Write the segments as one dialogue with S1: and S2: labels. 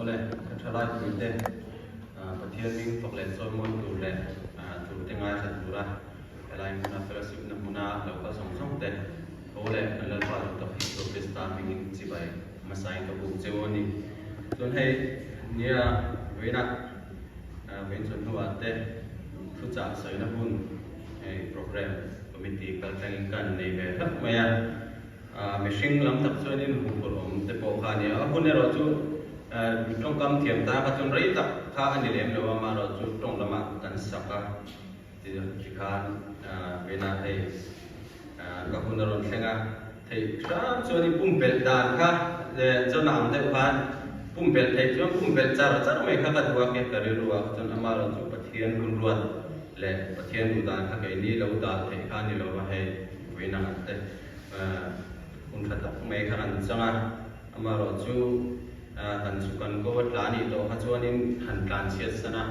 S1: Awle, ka thalai puite Pathian hming fak leh chawimawi tur leh turte ngaithla tura helai hmuna fellowship na hmuna lo kal zawng zawng te tho leh kan Lalpa duhtak Isua Krista hmingin chibai hmasain ka buk cheu a ni. Chuan hei nia vawiinah vawiin chawhnu hnuah te thuchah sawina hun hei program committee kaltlangin kan nei ve hlauh mai a. Mihring lam tak chuanin huphurh awm te pawh kha a ni a, a hun erawh chu tawngkam thiam ta kha chuan rei tak kha a ni lem lo a, amaherawh chu tawng lamah kan sak a tikhan vawiinah hei ka hun a rawn thleng a, theih hram chuanin pumpelh dan kha zawn ang deuh khan pumpelh theih chuan pumpelh char char mai kha ka duh a, ka rilru ah kha chuan amaherawh chu Pathian hun ruat leh Pathian duh dan kha keini lo dal theih kha a ni lo a, hei vawiinah te. Hun tha tak mai kha kan chang a, amaherawh chu kan chu kan ko a tla nih tawh kha chuanin han tlan chhiat san a,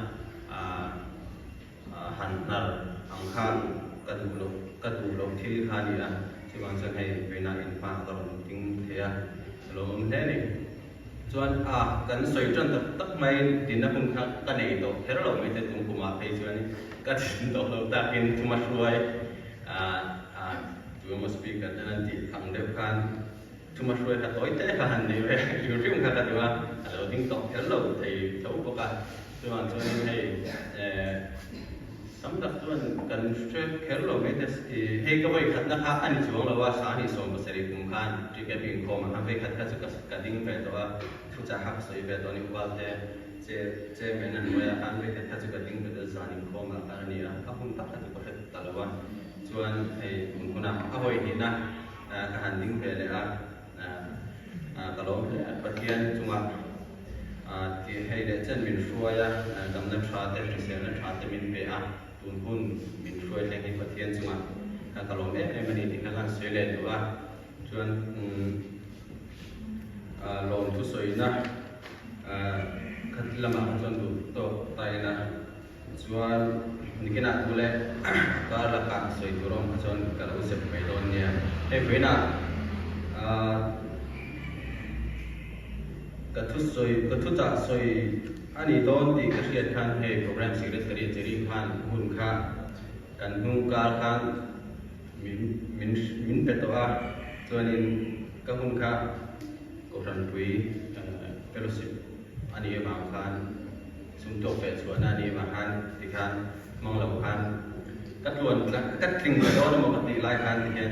S1: han hnar ang khan ka duh loh ka duh loh thil kha a ni a, chuvang chuan hei vawiinah inhma ka rawn ding thei a, ka lawmawm hle a ni. Chuan a kan sawi tan tak tak mai dinna hun kha ka nei tawh kher lo mai te tum kumah phei chuanin ka din tawh lo takin thuma hruai Tu emaw speaker ten an tih ang deuh khan thuma hruai kha tawi te kha han nei ve hrim hrim kha ka duh a, a lo ding tawh kher lo thei tho bawk a. Chuvang chuanin hei tam tak chuan kan hre kher lo mai te hei ka vawi khatna kha a ni chuang lo a, Sani 70 kum khan TKP inkhawm ah khan vawi khat kha chu ka ding ve tawh a, thuchah kha ka sawi ve tawh a ni upalte che chairman a hnuaiah khan vawi khat kha chu ka ding ve tawh zan inkhawm ah khan a ni a, a hun tak kha chu ka hre ta lo a. Chuan hei tun hunah a hawi hnihna ka han ding ve leh a, ka lawm hle a. Pathian chungah tih hei leh chen min hruai a, damna tha te, hriselna tha te min pe a, tun hun min hruai thleng hi Pathian chungah ka lawm em em a ni tih kha ka han sawi leh duh a. Chuan lawm thusawina khat lamah kha chuan duh tawk ta ila. Chuan nikinah thu leh kar lakah sawi tur awm kha chuan ka lo zep mai dawn nia. Hei vawiinah aah ka thu sawi ka thu chah sawi a ni dawn tih ka hriat khan hei program secretary Jerry khan hun kha kan hnung kar khan min min min pe tawh a, chuanin ka hun kha Kohhranpui fellowship a nih avang khan Sum tawk ve chhuahna a nih vang khan tikhan hmang lo khan ka tluan ka tling ve dawn emaw ka tih lai khan tihian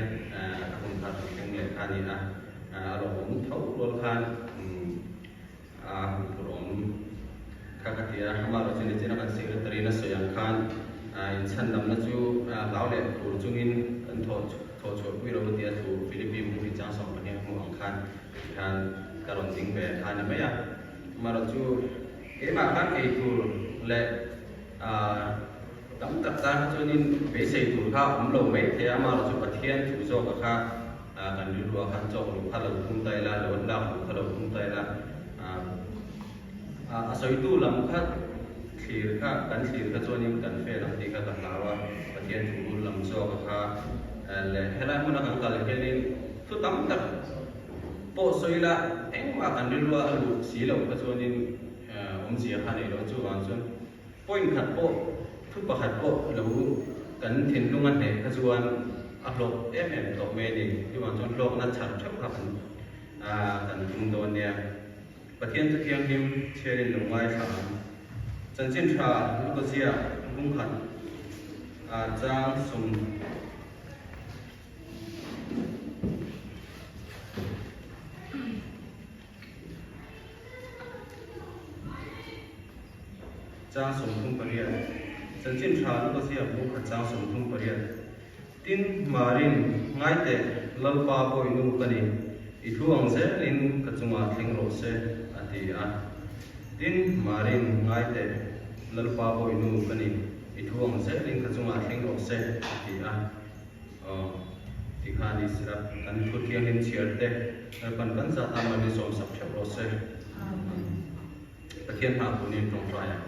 S1: ka hun kha rawn thleng leh kha a ni a, a lawmawm tho rual khan a hun phur awm kha ka ti a, amaherawh chu nichina kan secretary in a sawi ang khan inchhandamna chu hlau leh phur chungin kan thawh thawh chhuah pui lo a ti a thu Philippi bu hi chang 12 a hmuh ang khan tikhan ka rawn ding ve kha a ni mai a, amaherawh chu. Keimah khan ei tur leh tam tak tan kha chuanin beisei tur kha a awm lo mai thei a, amaherawh chu Pathian thu zawka kha kan rilruah khan chawk luh kha lo tum ta ila, lo lak luh kha lo tum ta ila, a sawitu lam kha thlir kha kan thlir kha chuanin kan fail ang tih kha ka hlau a, Pathian thu lam zawka kha leh helai hmuna kan kal hianin thu tam tak Pawh sawi la, engmah kan rilrua a luh si loh kha chuanin awmzia kha nei lo. Chuvang chuan point khat pawh, thu pakhat pawh lo kan thinlung a hneh kha chuan a hlawk em em tawh mai a ni. Chuvang chuan hlawkna chhar theuh kha kan kan tum dawn nia. Pathian chu thianghlim chhiarin lo ngaithla ang. Chanchin tha Lukazia bungkhat chang sawm. Chang 38 Chanchin tha luka ziak bu khat chang 38 Tin, Marin, ngai teh, Lalpa pawih nu ka ni, i thu ang zelin ka chungah thleng rawh se, a ti a. Tin, Marin, ngai teh, Lalpa pawih nu ka ni, i thu ang zelin ka chungah thleng rawh se, a ti a. Aw, tikhan Israel kan thu thianghlim chhiar te Lalpan kan zat a mal in sawm sak theuh rawh se. Amen. Pathian hna punin tawngtai ang.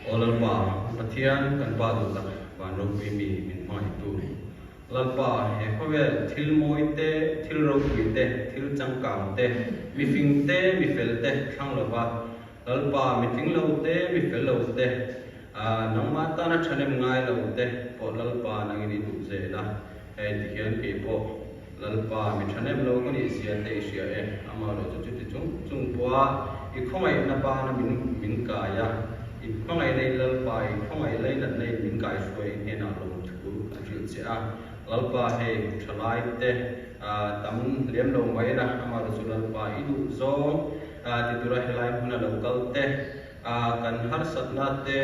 S1: Aw Lalpa, Pathian kan Pa duh tak, van ropui mi min hmangaihtu. Lalpa, he khawvel thil mawi te, thil ropui te, thil changkang te, mi fing te, mi fel te thlang lova, Lalpa, mi tling lo te, mi fel lo te, nangmah tana thahnem ngai lo te pawh Lalpa nangin i duh zel a. Hei ti hian kei pawh Lalpa, mi thahnem lo ka nih zia te i hria e, amaherawh chu chuti chung chung pawha i khawngaihna bana min min kai a, i hmangaihna in Lalpa, i khawngaih lainatna in min kaihruai i hnenah lawmthu kan hrilh che a. Lalpa hei thalai te tam lem lo mai la, amaherawh chu Lalpa i duh zawng ti tura helai hmuna lo kal te, kan harsatna te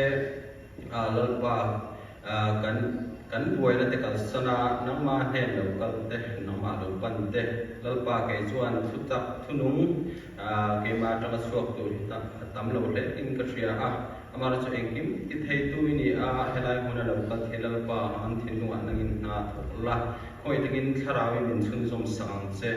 S1: Lalpa Kan kan buaina te kalsan a, nangmah hnen lo kal te, nangmah lo pan te, Lalpa kei chuan thutak thunung keimah atanga chhuak tur hi a tam lo hle in ka hria a, amah chu engkim ti theitu i ni a, helai hmuna lo kal thei Lalpa an thinlungah nangin hna thawk la, khawi takin thlarau i min chhunzawm sak ang che,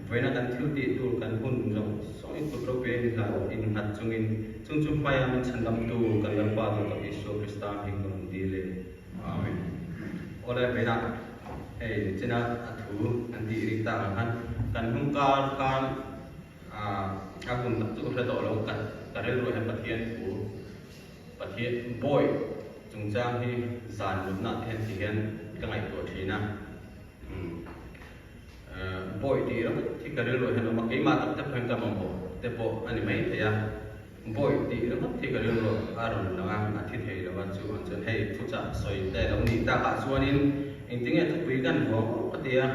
S1: vawiina kan thil tih tur kan hun zawng zawng i kut ropui in nghat chungin. Chung chu hmaia min chhanlamtu kan Lalpa duhtak Isua Krista hming ka rawn dil e. Amen. Awle veinah hei china a thu an tih rik tak ang khan kan hnung kar khan a hun tak chu ka hre tawh lo ka ka rilru hian Pathian thu Pathian bawi chungchang hi zan mutna te hian ti hian ka ngaihtuah thin a. Bawi tih ringawt hi ka rilruah hian a awm a, keimah tak te pawh hian ka mamawh te pawh a ni mai thei a, bawi tih ringawt hi ka rilruah a rawn lang a, a thi thei lo a, chu ang chuan hei thuchah sawi te lo nih takah chuanin engtinge thupui kan vuang awk ka ti a,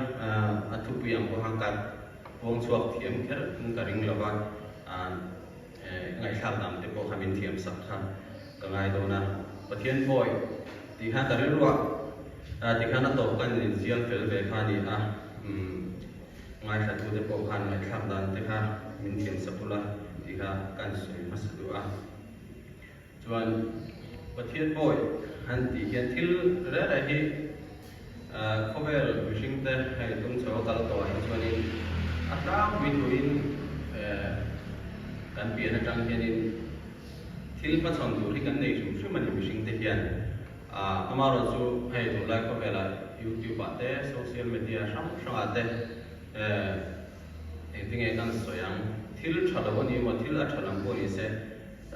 S1: a thupui ang pawh khan ka puang chhuak thiam kher in ka ring lo va, ngaihthlak dan te pawh kha min thiam sak kha ka ngai dawn a, Pathian bawi tih khan ka rilruah ti khan a tawp kan inzial fel ve kha a ni a, ngaithlatute pawh khan ngaihthlak dan te kha min thiam sak ula tih kha kan sawi hmasa duh a. Chuan Pathian bawi han tih hian thil reng reng hi khawvel mihring te hei tum chho a kal tawh ah hi chuanin a tlangpui thuin kan pian atang hianin thil hmachhawn tur hi kan nei hrim hrim a ni mihring te hian. Amaherawhchu hei tunlai khawvelah YouTube ah te social media hrang hrangah te engtinge kan sawi ang thil tha lo a ni emaw thil a tha lam pawh ni se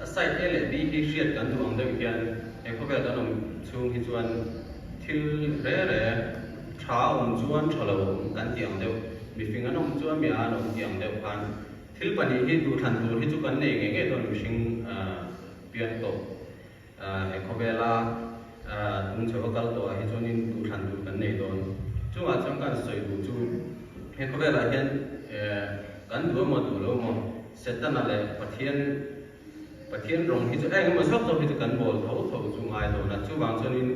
S1: A side A leh B hi hriat kan duh ang deuh hian he khawvel kan awm chhung hi chuan thil re re tha awm chuan tha lo awm kan tih ang deuh, mifing an awm chuan mi an awm tih ang deuh khan thil pahnih hi duhthlan tur hi chu kan nei ngei ngei dawn mihring pian tawh. He khawvela tung chho a kal tawh ah hi chuanin duhthlan tur kan nei dawn. Chungah chuan kan sawi duh chu he khawvelah hian kan duh emaw duh lo emaw Setana leh Pathian Pathian rawng hi chu eng emaw zawk zawk hi chu kan bawl tho tho chu ngai dawn a. Chuvang chuanin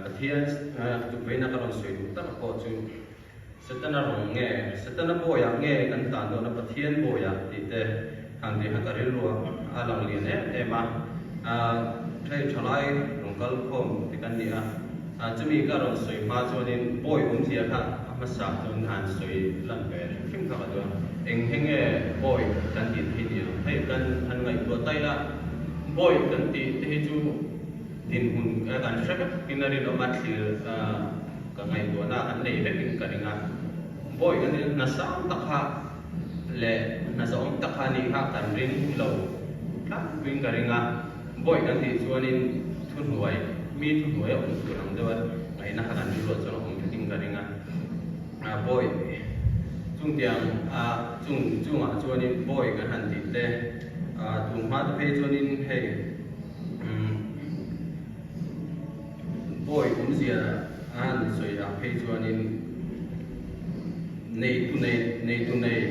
S1: Pathian tukveina ka rawn sawi duh tak pawh chu Setana rawng nge, Setana bawiah nge kan tan dawn a, Pathian bawiah tih te han tih kha ka rilru a lang lian em em a. Hei thalai rawn kal khawm ti kan ni a, chumi ka rawn sawi hma chuanin bawi awmzia kha a hmasa chuan han sawi lan ve hrim hrim kha ka duh a. Eng he nge bawi kan tih te hi ni ang? Hei kan han ngaihtuah ta ila, bawi kan tih te hi chu dinhmun kan hre vek in a rinawm a, thlir Ka ngaihtuahna an nei vekin ka ring a, bawi kan nih hna sang tak kha leh hna zahawm tak kha nih kha kan ring lo tlangpuiin ka ring a, bawi kan tih chuanin thuhnuai, mi thuhnuai a awm tur ang deuha ngaihna kha kan rilruah chuan a awm vekin ka ring a, bawi chungtiang a chung chungah chuanin bawi kan han tih te tun hma te phei chuanin hei umm. Bawi awmzia a han sawi ah phei chuanin neitu nei neitu nei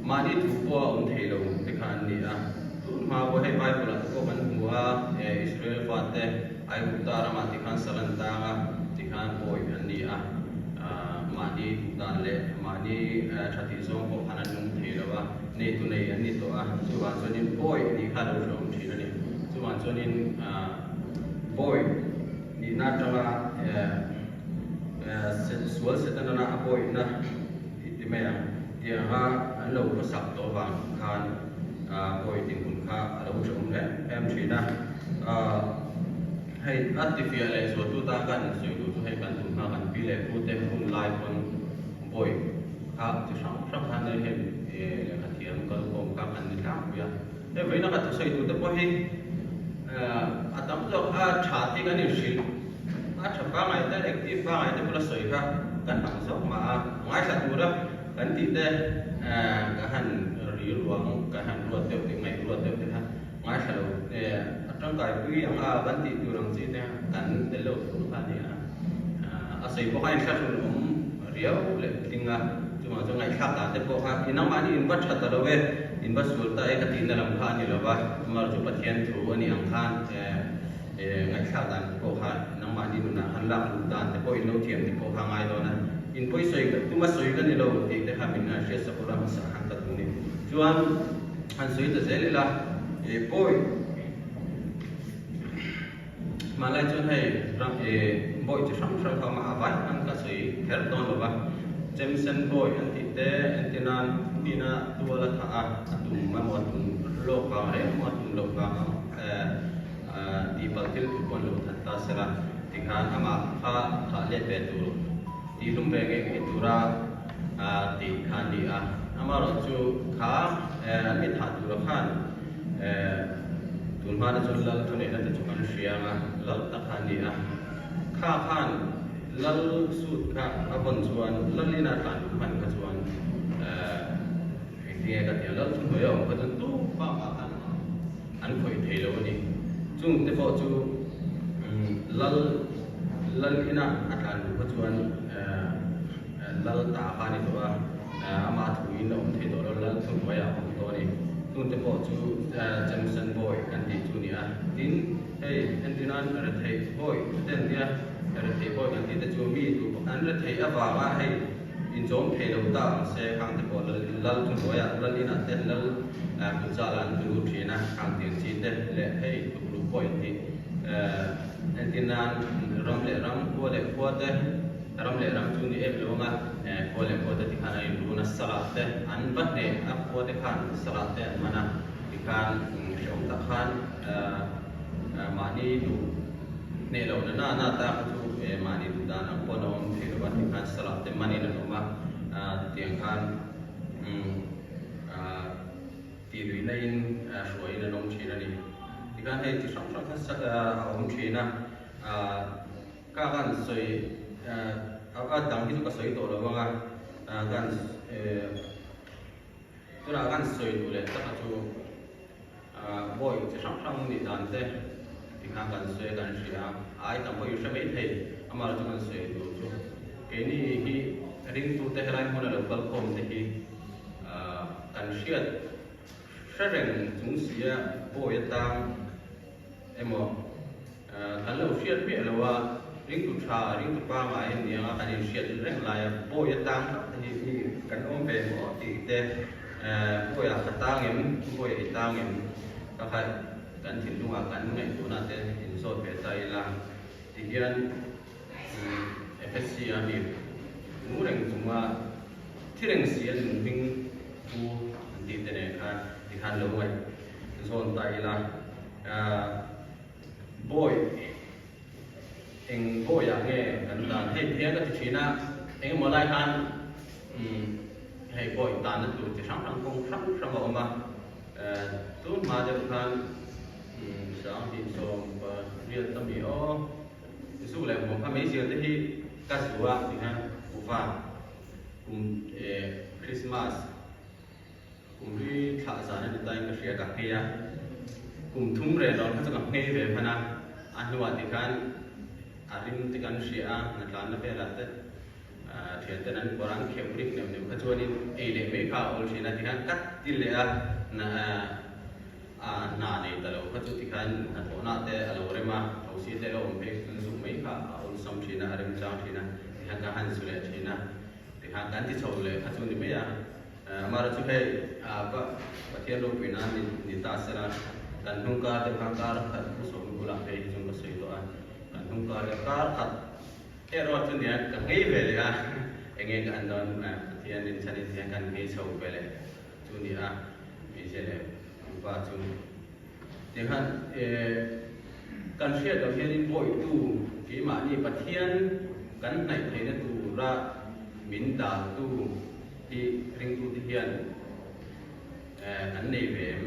S1: mahni thu pawh a awm thei lo te kha an ni a. Tun hma pawh hei Bible ah te pawh kan hmu a, Israel fate Aigupta ramah tikhan sal an tang a, tikhan bawi an ni a, mahni duh dan leh mahni tha tih zawng pawh khan an nung thei lo a, neitu nei an ni tawh a, chuvang chuanin bawi nih kha a lo hrehawm thin a ni. Chuvang chuanin. Bawi nihna atanga sual Setana a bawihna tih ti mai ang tianga an lo khawsak tawh avang khan bawi dinhmun kha a lo hrehawm em em thin a. Hei a tifiah leh zualtu tan kan insawi duh chu hei kan tum hma kan pi leh pu te hun lai pawn bawi kha chi hrang hrang khan hei hei lehkha thiam kalkhawm kha kan ni tlangpui a. Hei vawiin a ka thusawi duh te pawh hi a tam zawk a tha tih kan inhrilh a tha pangngai te active pangngai te bula sawi kha kan hang zawk mah a, ngaithla tura kan tih te ka han ri ruang ka han ruat deuh te ngaihruat deuh te kha Ngaithla lo e, a tangkai pui ang a kan tih tur ang chi te kan tel lo fur kha a ni a. A sawi pawh kha inthlahrun awm riau leh tling a, chuvang chuan ngaihthlak dan te pawh kha i nangmahni in va tha ta lo e, in va sual ta e ka tihna lam kha a ni lo va, amaherawhchu Pathian thu a nih ang khan ngaihthlak dan pawh kha nangmahni nunah khan lak luh dan te pawh in lo thiam te pawh kha a ngai dawn a, in pawi sawi tuma sawi ka ni lo tih te kha min hriat sak ula hmasa khan ka duh ni. Chuan. Han sawi ta zel ila, e pawi hmanlai chuan hei ram e bawi chi hrang hrang kha awm a, a vai khan ka sawi kher dawn lo va, Jemsen bawi an tih te entir nan mina tual a thah a, a tum emaw a tum lawk vang reng emaw a tum loh vang ang tih palh thil thu pawh an lo that ta sela tikhan amah kha thah let ve tur tih hlum ve ngei ngei tura tih kha a ni a. Amaherawhchu kha an mi thah tura khan tun hma te chuan lal thuneihna te chu kan hria ang a, lal tak kha a ni a. Kha khan lal suit kha a vawn chuan lal ina tlan duh hman kha chuan engtinge ka ti a, lal chu hnuaia awm kha chuan tu bak ah khan an khawih thei lo a ni. Chung te pawh chu lal lal ina a tlan duh kha chuan Lal ta kha a ni tawh a, amah thuin a awm thei tawh lo, lal thu hnuaiah a awm tawh a ni. Chungte pawh chu Jemson Bawi kan tih chu a ni a. Tin, hei entirnan retheih bawi te an nia, retheih bawi kan tih te chu mi duh an retheih avanga hei inchawm thei lo ta ang se khang te pawh lal thu hnuaiah lal inah te lal kutzalah an tlu lut thin a, khang tiang chi te leh hei tukluh pawh intih entirnan ram leh ram, khua leh khua te. Ram leh ram chu ni em lo anga khua leh khua te tikhan an inrun a, salah te an va hneh a, khua te khan salah te an man a, tikhan hrehawm tak khan mahni duh hneh loh na na ta kha chu mahni duh dan ang pawh an awm thei lo va, tikhan salah te manin an awm a, tiang khan tih luihna in hruaiin an awm thin a ni. Tikhan hei chi hrang hrang kha a awm thin a. Ka kan sawi a dang hi chu ka sawi tawh lo ang a, kan tunah kan sawi duh leh tak a chu bawi chi hrang hrang nih dan te tikhan kan sawi a kan hria a, a ai tam pawh i hre mai thei amaherawh chu kan sawi duh chu keini hi ringtute helai hmuna lo kal khawm te hi kan hriat hre reng chung sia bawi atang emaw kan lo hriat miah lo a, ringtu tha, ringtu pangngai a ni ang a, kan inhriat reng lai a, bawi atang tak te hi mi kan awm ve maw tih te, bawiah ka tang em, bawiah i tang em ka kha kan thinlungah kan ngaihtuahna te inzawt ve ta ila ti hian FSC a mi nung reng chunga thi reng si a nung hming pu an tih te nen khan tikhan lo ngaih zawn ta ila. Bawi, eng bawiah nge kan dan? Hei thiang ka ti thin a, eng emaw lai khan hei bawi tanna tur chi hrang hrang kawng hrang hrang a awm a, tun hma deuh khan 2018 ami aw, zu leh hmuam kha meizial te hi ka zu a ti hian kuhva kum Christmas. Kum hlui thlah zan a ni ta in ka hria ka nghei a, kum thum reh lo kha chu ka nghei ve hman a, a hnuah tikhan a rim te kan hria a, hnatlanna velah te thian ten an kawr an kheuh rik neuh neuh kha chuanin ei leh mai kha a awl thin a, tikhan ka ti leh a, hna nei ta lo kha chu tikhan hnathawhna te a lo rem a, thosi te a lo awm phei chuan zuk mai kha a awlsam thin a, a remchang thin a, tikhan ka han zu leh thin a, tikhan kan ti chho leh kha chu ni mai a. Amaherawhchu chu hei Pathian ropui nan ni ta sela, kan hnung kar deuh kha kar khat u sawm bulah phei hi chuan ka sawi tawh a, kan hnung kar deuh kar khat erawh chu nia ka nghei ve leh a, enge ka an dawn Pathian in chhan in hian kan nghei chho ve leh chu ni a, hmeichhia leh mipa chu tikhan. Kan hriat loh hianin bawitu keimahni Pathian kan hnaih theihna tura min daltu hi ringtute hian kan nei ve em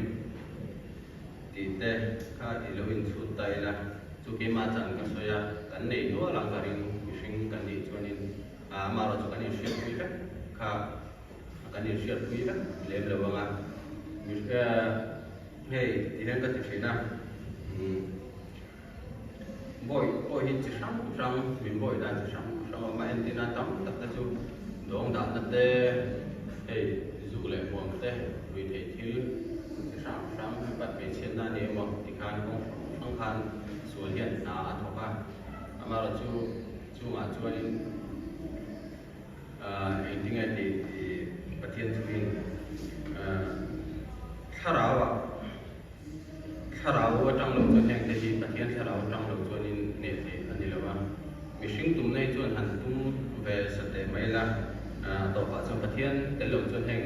S1: tih te kha i lo inchhut ta ila, chu keimah chan ka sawi a, kan nei nual ang ka ring, mihring kan nih chuanin amaherawhchu kan inhriatpui vek kha kan inhriatpui vek lem lo ang a, hei ti hian ka ti thin a, bawi pawh hi chi hrang hrang min bawi dan chi hrang hrang a awm a, entirna tam tak te chu dawng dahna te, hei zuk leh huam te, ruihtheih thil chi hrang hrang mipat hmeichhiatna a ni emaw tikhan kawng hrang hrang khan sual hian hna a thawk a, amaherawhchu chungah chuanin. Engtinge tih Pathian chuin thlarau ah thlarau atang lo chuan heng te hi Pathian thlarau atang lo chuanin hneh theih a ni lo a, mihring tumna hi chuan han tum ve sa teh mai la, a tawpah chuan Pathian tel lo chuan heng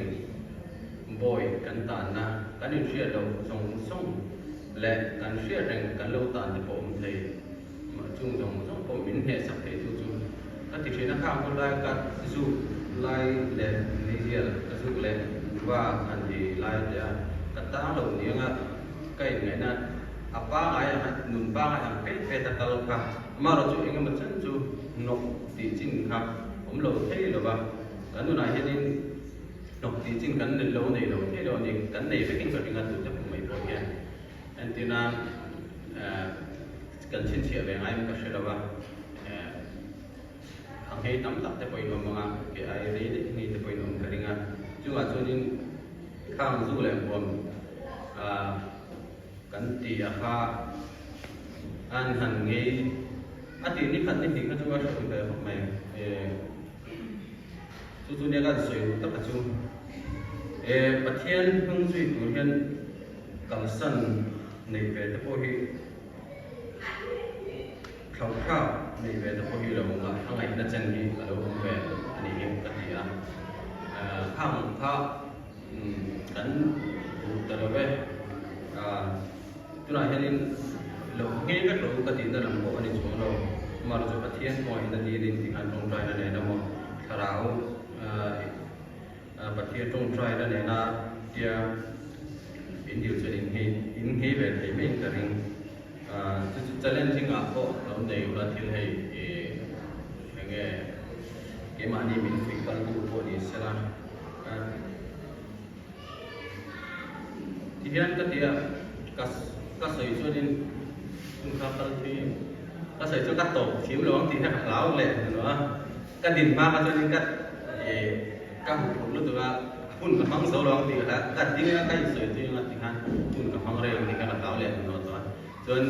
S1: bawi kan tanna kan inhriat loh zawng zawng leh kan hriat reng kan lo tan te pawh awm thei. Chung zawng zawng pawh min hnehsak thei tu chu ka ti thin a, khang hun lai ka zuk lai leh meizial ka zuk leh va han ti lai te a, ka tang lo niang a, ka inngaihna a pangai ang a, nun pangai ang pet pet a kal kha, amaherawhchu eng emaw chen chu hnawk tih chin kha awm lo thei lo va, kan nunah hianin hnawk tih chin kan lo nei lo thei lo a ni, kan nei vekin ka ring a tute pawh mai pawh hian. Entirnan kan chhinchhiah ve ngai ka hre lo va, a nghei tam tak te pawhin awm ang a, ke ai rei daih nghei te pawhin awm ka ring a, chungah chuanin khang zu leh huam kan ti a kha an han nghei a tih ni khat ni hnih kha chu a hre ve khawp mai. Chu chu nia kan sawi duh tak a chu. E Pathian hnung zui tur hian kalsan neih ve te pawh hi thlauhthlak neih ve te pawh hi lo a ngaihna chen hi a lo awm ve a nih hi ka ti a. Khang kha kan duh ta lo ve. Tunah hianin lo nghei vek lo ka tihna lam pawh a ni chuang lo. Amaherawhchu Pathian kawngah a dilin tikhan tawngtaina nen emaw thlarau Pathian tawngtaina nena tia in dil chuan in nghei in nghei ve thei maiin ka ring. Chu chu challenging ah pawh lo nei ula thil hei eng nge keimahni min fuih kal tu pawh ni sela. Ti hian ka ti a, ka ka sawi chuanin hun kha kal thui ka sawi chuan ka tawp thiam lo ang tih kha ka hlau leh hnu a, ka din hma kha chuanin ka ih ka huphurh lutuk a, hun ka hmang zo lo ang tih ka hlau, ka ding a ka insawi tui ang a ti khan hun ka hmang reng ang tih kha ka hlau leh hnu tawh a, chuan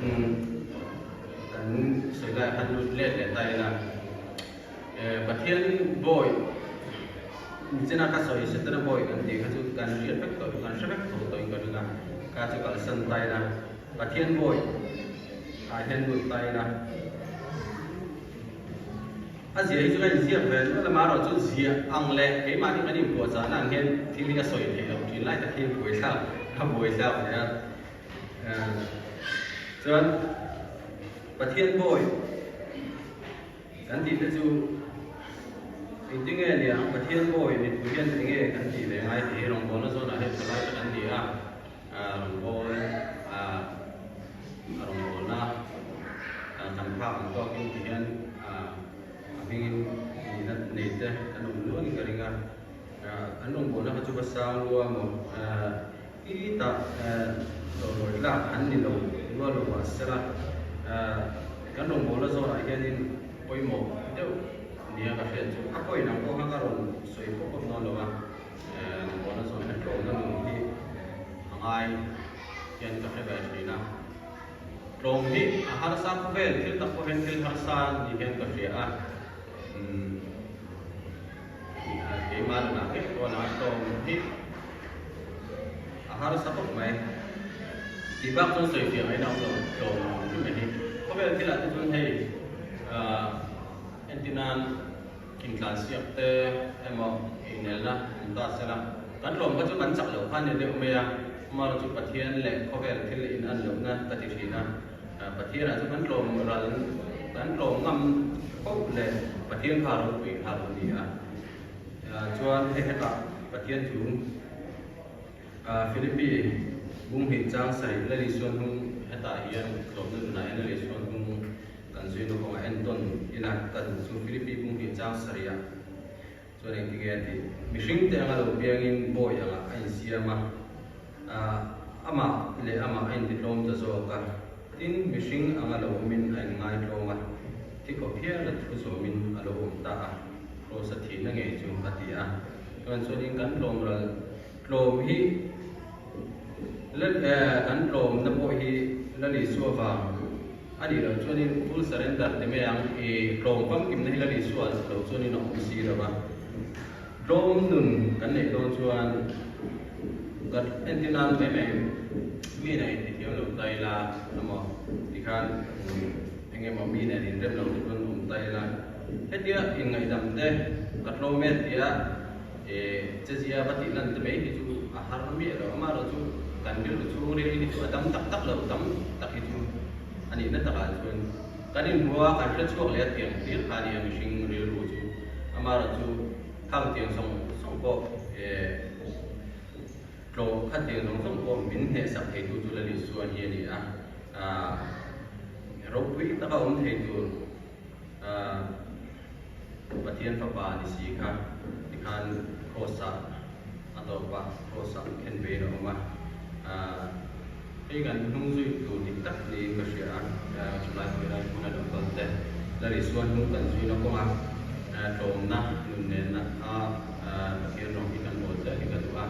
S1: umm kan sawi laiah khan lut let leh ta ila. Pathian bawi nichina ka sawi Setana bawi kan tih kha chu kan hriat vek tawh kan hre vek tho tawhin ka ring a, kha chu kalsan ta ila Pathian bawi ah hian lut ta ila a zia hi chu ka inziak ve nual a, amaherawhchu ziah ang leh keimahni kan inpuahchahna ang hian thil hi ka sawi theih loh thin lai tak hi buaithlak a buaithlak hle a, chuan Pathian bawi. Kan tih te chu engtinge nia ang Pathian bawi mipui hian enge kan tih ve ngai tih hi rawngbawlna zawnah hian thalai te kan ni a, rawngbâwl a rawngbawlna kan phak ang tawkin ti hian a hmingin nihna nei te kan awm nualin ka ring a, an rawngbawlna kha chu va sang lua maw i tah tawrhawih tlak an ni lo rual lo mah sela kan rawngbawlna zawnah hianin pawimawh deuh nia ka hriat chu a pawi nang pawh kha ka rawn sawi pawp pawp dawn lo a, rawngbawlna zawn hian tlawmna nun hi a ngai hian ka hre ve thin a, tlawm hi a harsa khawvel thil tak pawh hian thil harsa ni hian ka hria a, Keimah nunah ngei pawh a tlawm hi a harsa khawp mai. Tih bak chuan sawi fiah mai nang lo tlawm ang hrim mai hi. Khawvel thilah te chuan hei entir nan intlansiak te emaw inelna awm ta sela kan tlawm kha chu kan chak loh kha a ni deuh mai a, amaherawhchu Pathian leh khawvel thil in an lohna ka ti thin a. Pathianah chu kan tlawm ral kan tlawm ngam poh leh Pathian kha ropui kha a lo ni a. Chuan hei hetah Pathian chu Philippi bunghnih chang sarih Lali Suan hnung hetah hian tlawmna nunah hian Lali Suan hnung kan zuina kawngah entawn ila ka duh chu Philippi bunghnih chang sarihah Chuan engtinge a tih? Mihring te anga lo piangin bawi angah a insiam a, amah leh amah a intitlawm ta zawk a. Tin, mihring anga lo awmin a inngaitlawm a, thi khawp hial a thu zawmin a lo awm ta a, Kraws a thihna ngei chu a ti a. Chuan chuanin kan tlawm ral tlawm hi kan tlawmna pawh hi Lal Isua vang A nih loh chuanin full surrender ti mai ang, i tlawm famkimna hi la ni sual loh chuanin a awm si lo va. Tlawm nun kan neih dawn chuan ka entir nan mai mai mi nen inti thiam lo ta ila emaw tikhan eng emaw mi nen inrem lo te pawn awm ta ila hetia inngaihdam te ka tlawm e tia i chezia va tih lan te mai hi chu a har miah lo. Amaherawhchu kan rilru chhungril hi chu a dam tak tak lo, tam tak hi chu a nihna takah chuan kan inhmu a, kan hre chhuak leh a tiang hlir kha a ni a mihring rilru chu. Amaherawhchu khang tiang zawng zawng pawh tlawh kha tiang zawng zawng pawh min hnehsak theitu chu Lal Isua hi a ni a, ropui taka awm thei tur. Pathian fapa ni si kha tikhan Kraws ah a tawp a, Kraws ah khen vein a awm a. Hei kan hnung zui tur dik tak niin ka hria a, chulai hmui lai hmun a lo kal te Lal Isua hnung kan zuina kawnga tlawmna nun nenna kha Pathian rawng hi kan bawl zel hi ka duh a,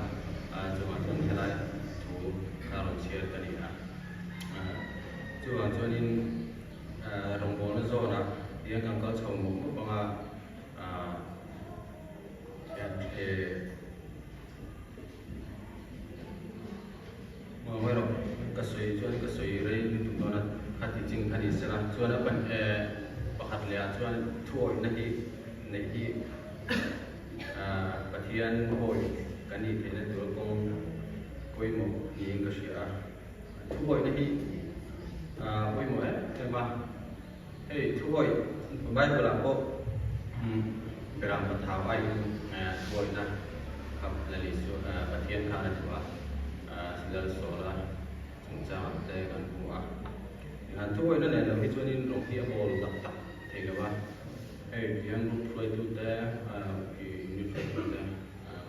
S1: chungah chuan helai thu kha rawn chhiar ka ni a. Chuvang chuanin. Rawngbawlna zawnah hian kan kal chho mawp mawp ang a, Ngawi rawh, ka sawi chuan ka sawi rei lutuk dawn a, kha ti ching kha ni se la, chuan a pan pakhat leh ah chuan thuawihna hi neih hi Pathian awi kan nih theihna tur kawng pawimawh niin ka hria a. Thuawihna hi pawimawh em em a, hei thuawih Bible ah pawh Beram Pathau aiin thuawihna kha Lal Isua Pathian khan a duh a, Lal Sawla chungchangah te kan hmu a. Tikhan thuawihna nen lo hi chuanin rawng hi a bawl tak tak thei lo a, hei tihian group hruaitute, unit hruaitute,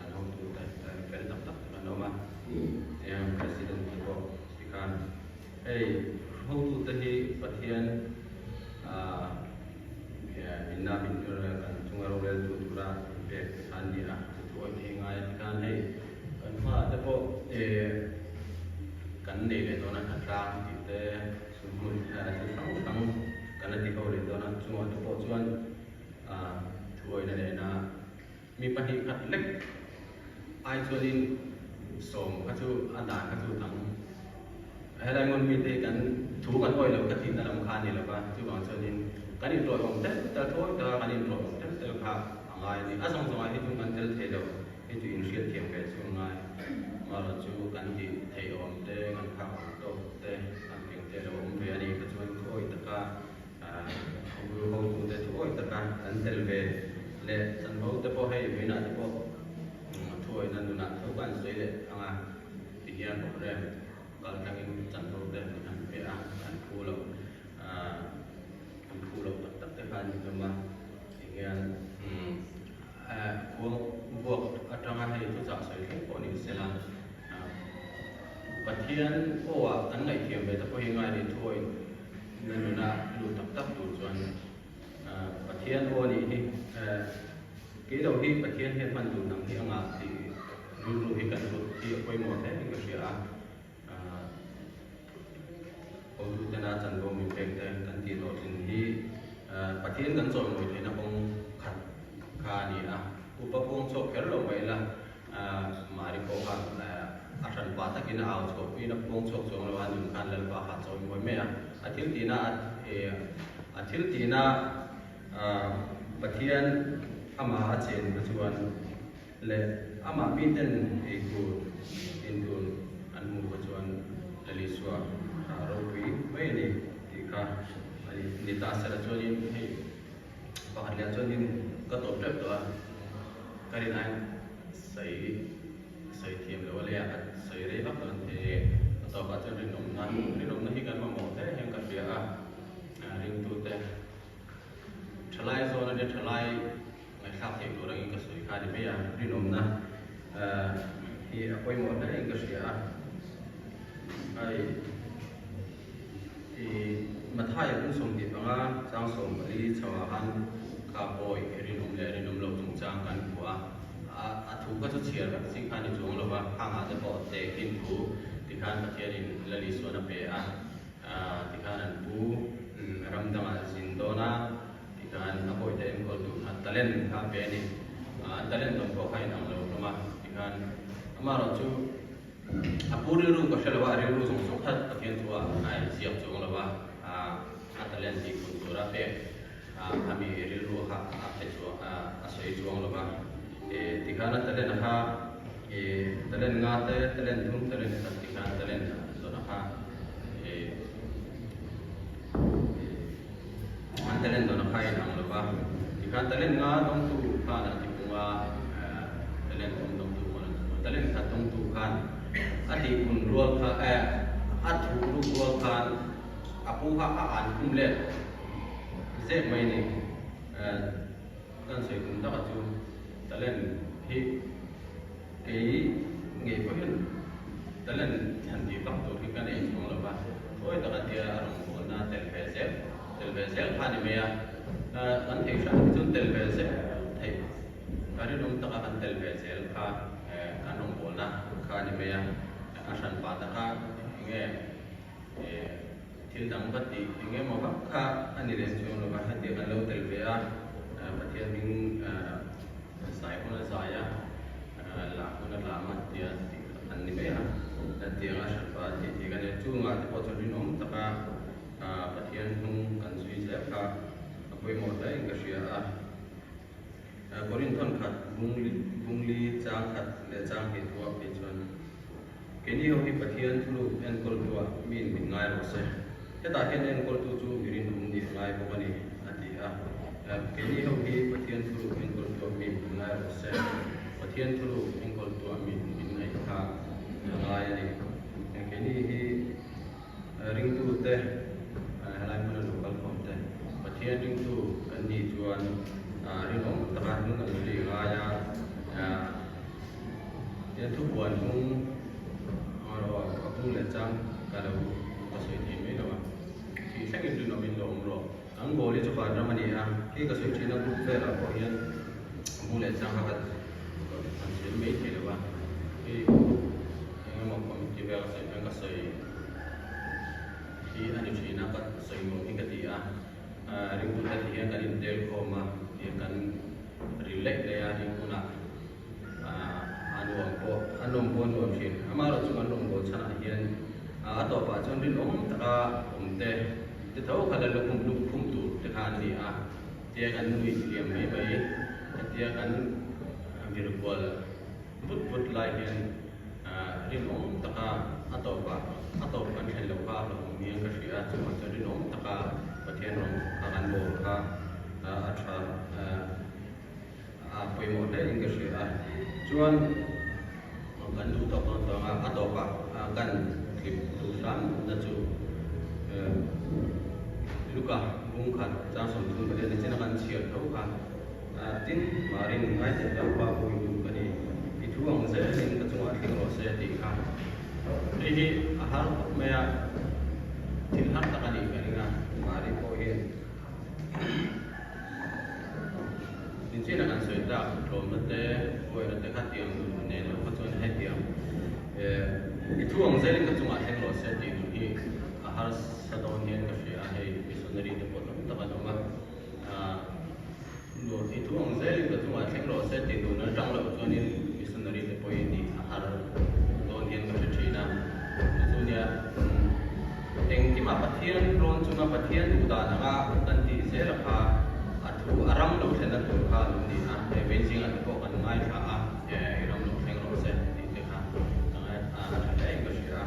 S1: An hotute fel tak tak te kan awm a, tiang President te pawh tikhan hei hotute hi Pathian minna min kan chunga roreltu tura inpek te kha an ni a, chu thu awih thei ngai a tikhan hei kan hmaah te pawh kan nei leh dawn a hnatlang tih te sumhmun thil hrang hrang kan la ti ho leh dawn a, chungah te pawh chuan thu awihna nena Mi pahnih khat lek ai chuanin sawm kha chu a dan kha chu dang. Helai hmun mite hi kan thu kan awih lo ka tihna lam kha a ni lo va, chuvang chuanin kan intlawihawm tel tel thawi taka kan intlawihawm tel tel kha a ngai a ni. A zawng zawngah hi chu kan tel thei lo, hei chu inhriat thiam ve chu a ngai. Amaherawhchu chu kan tih theihawm te, kan phak awm tawk te, kan eng te lo awm ve a nih kha chuan thawi taka Khawbul hotute thu awih taka kan tel ve leh chanvo te pawh hei vawiinah te pawh thu awihna nunah tho ka an sawi leh ang a, ti hian program kal tlangin chanvo te min han pe a, an phu lo an phu lo tak tak te kha an ni hlawm a, ti hian khuang vuak atanga hei thuchah sawi thleng pawh ni sela Pathian aw ah kan ngaihthiam ve te pawh hi ngai ni thu awih Na nuna lut tak tak tur chuan Pathian aw nih hi kei lo hi Pathian hian hman duh nang hi a ngah tih rilru hi kan lut hi a pawimawh hle in ka hria a. Hotutena chanvo min pek te kan tih hlawhtlin hi Pathian kan chawimawi theihna kawng khat kha a ni a. Upa kawng chhuak kher lo mai ila Mari pawh khan a hran pah takin a au chhuah puiin a puang chhuak chuang lo a, nun khan Lalpa kha a chawi mawi mai a. A thil tihna a thil tihna Pathian amah a chen kha chuan leh amah miten ei tur in tur an hmuh kha chuan Lal Isua a ropui mai a ni. ta sela chuanin hei pakhat leh ah chuanin ka tawp teuh tawh a, ka rin aiin sawi sawi thiam lo a lei a, a sawi rei vak dawn thei e. A tawpah chuan rinawmna, rinawmna hi kan mamawh hle hian ka hria a, ringtute thalai zawn ania thalai ngaihthlak theih tur angin ka sawi kha a ni mai a, rinawmna hi a pawimawh hle in ka hria a, hei i Mathaia kum 25 chang 14 chho ah khan kha pawi rinawm leh rinawm lo chungchang kan hmu a, a thu kha chu chhiar vek chi kha a ni chuang lo va, khang ah te pawh tehkhin thu tikhan Pathianin Lal Isuan a pe a, tikhan an pu ram dangah zin dawn a. Tikhan a bawihte enkawl tur khan talent kha a pe a ni. An talent dawng pawh kha inang lo hlawm a. Tikhan amaherawh chu a pu rilru ka hre lo a, a rilru zawng zawng kha Pathian thu ah a inziak chuang lo a, a talent tih hun tura pek a mi rilru kha a pe chuang a sawi chuang lo va. Tikhan a talent kha talent nga te, talent thum, talent khat tikhan talent zawna kha An talent dawn a kha in ang lo va, tikhan talent nga dawngtu khan a ti pung a, talent awm dawngtu khan a ti pung a, talent khat dawngtu khan a tih pun rual kha eh a thuh ruk rual khan a pu kha a an khum let zep mai a ni. Kan sawi tum taka chu talent hi kei ngei pawh hian talent thlan tih vak tur hi ka nei chuang lo va, thawi taka tia a rawngbawlna tel ve zel tel ve zel kha a ni mai a, kan theih hran hi chuan tel ve zel theih a rinawm taka kan tel ve zel kha kan rawngbawlna kha a ni mai a, a hran pah taka enge Thil dang va tih eng emaw vak kha a ni leh chuang lo va, hetiang kan lo tel ve a, Pathian hming zai hun a zai a, lam hun a lam a tia tih kha an ni mai a, hetianga hranpa tih theih kan ni a, chungah te pawh chuan rinawm taka Pathian hnung kan zui zel kha a pawimawh hle in ka hria a. Korinthon khat bungli chang khat leh chang hnih thuah phei chuan Keini ho hi Pathian thuluk enkawltuah miin min ngai rawh se. Hetah hian enkawltu chu mi rinawm nih a ngai bawk a ni, a ti a. Keini ho hi Pathian thuluk enkawltuah miin min ngai rawh se. Pathian thuluk enkawltuah miin min ngaih kha a ngai a ni. Keini hi ringtute, helai hmuna lo kalkhawm te, Pathian ringtu kan nih chuan rinawm taka hnung kan zui ngai a. Tiang thupuan hnung erawh a bung leh chang ka lo ka sawi thei mai lo a, thih thlengin rinawmin lo awm rawh. Kan goal hi chu vanram a ni a, hei ka sawi thin a group velah pawh hian a bung leh chang kha ka han sawi mai thei lo a, hei eng emaw committee vel ka sawi hian ka sawi hi a ni thin a, ka sawi nuam hi ka ti a, ringtute ti hian kan intel khawm a, tiang kan ril laih laih a ring hunah. A nuam pawh a nawm pawh a nuam thin. Amaherawhchu kan rawngbâwl chhanah hian a tawpah chuan rinawm taka awmte te tho kha la lukhum lukhum tur te kha an ni a, tia kan nui hliam mai mai hetia kan vir kual vut vut lai hian rinawm taka a tawpah a tawp kan thlen loh kha a hlauhawm hian ka hria a, chuvang chuan rinawm taka Pathian rawng kha kan bawl kha a tha. A pawimawh hle in ka hria a, chuan kan duh tawk dawn chuang a, a tawpah kan tlip duh hram na chu Luka bung khat chang 34 ni china kan chhiar tho kha tin Marin ngaithei Lalpa bawitu ka ni, i thu ang zelin ka chungah thleng rawh se tih kha hei hi a har khawp mai a, thil har tak a nih ka ring a, Mari pawh hian. Inchina kan sawi tak tlawmna te, buaina te kha tiang nun nei lo kha chuan hetiang i thu ang zelin ka chungah thleng rawh se tih nun hi a harsa dawn hian ka hria a, hei missionary te pawh tam tak an awm a, i thu ang zelin ka chungah thleng rawh se tih nun atang loh chuanin missionary te pawhin nih a har dawn hian ka hre thin a, chu chu nia. Engkimah Pathian rawn chunga Pathian duh dan anga kan tih zel a kha a thu a ram lo thlenna tur kha a lo ni a, he Beijing-ah te pawh kan ngaithla a, i ram lo thleng rawh se tih te kha ka ngai a tha hle in ka hria a,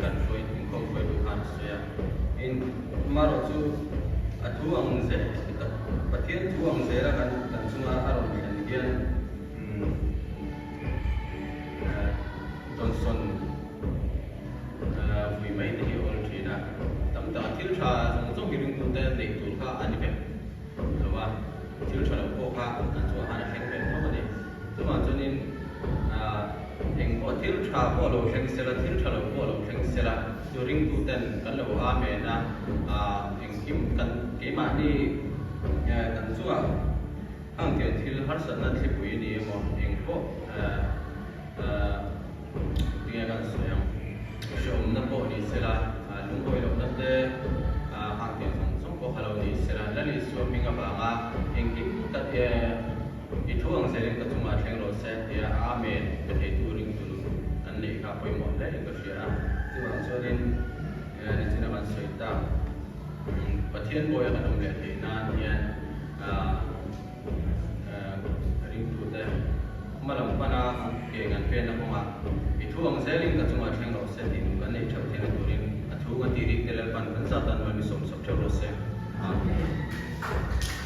S1: kan hruai inkhawm hruaitu khan a sawi a, in amaherawhchu. A thu ang zel Pathian thu ang zela kan kan chunga a rawn thlen hian Johnson vui mai te hi a awl thin a, tam tak thil tha zawng zawng hi ringtute neih tur kha a ni vek lo a, thil tha lo pawh kha an chungah khan a thleng ve tho a ni. Chuvang chuanin eng pawh thil tha pawh lo thleng sela, thil tha lo pawh lo thleng sela chu ringtuten kan lo amen a, engkim kan keimahni kan chungah Hang tiang thil harsatna thlipui ni emaw eng pawh tinge kan sawi ang. Hrehawmna pawh ni sela, lungawi lohna te hang tiang zawng zawng pawh kha lo ni sela, Lal Isua hming avanga engkim tak i thu ang zelin ka chungah thleng rawh se tia Amen pe theitu ringtu nun kan neih kha pawimawh hle in ka hria a. Chuvang chuanin nichina kan sawi tak. Pathian bawi a kan awm leh theih nan hian ringtute hma lam pana ke kan penna kawngah i thu ang zelin ka chungah thleng rawh se tih kan neih theuh theihna turin a thu kan tih rik te Lalpan kan zat tan mal mi sawmsak theuh rawh se. Amen.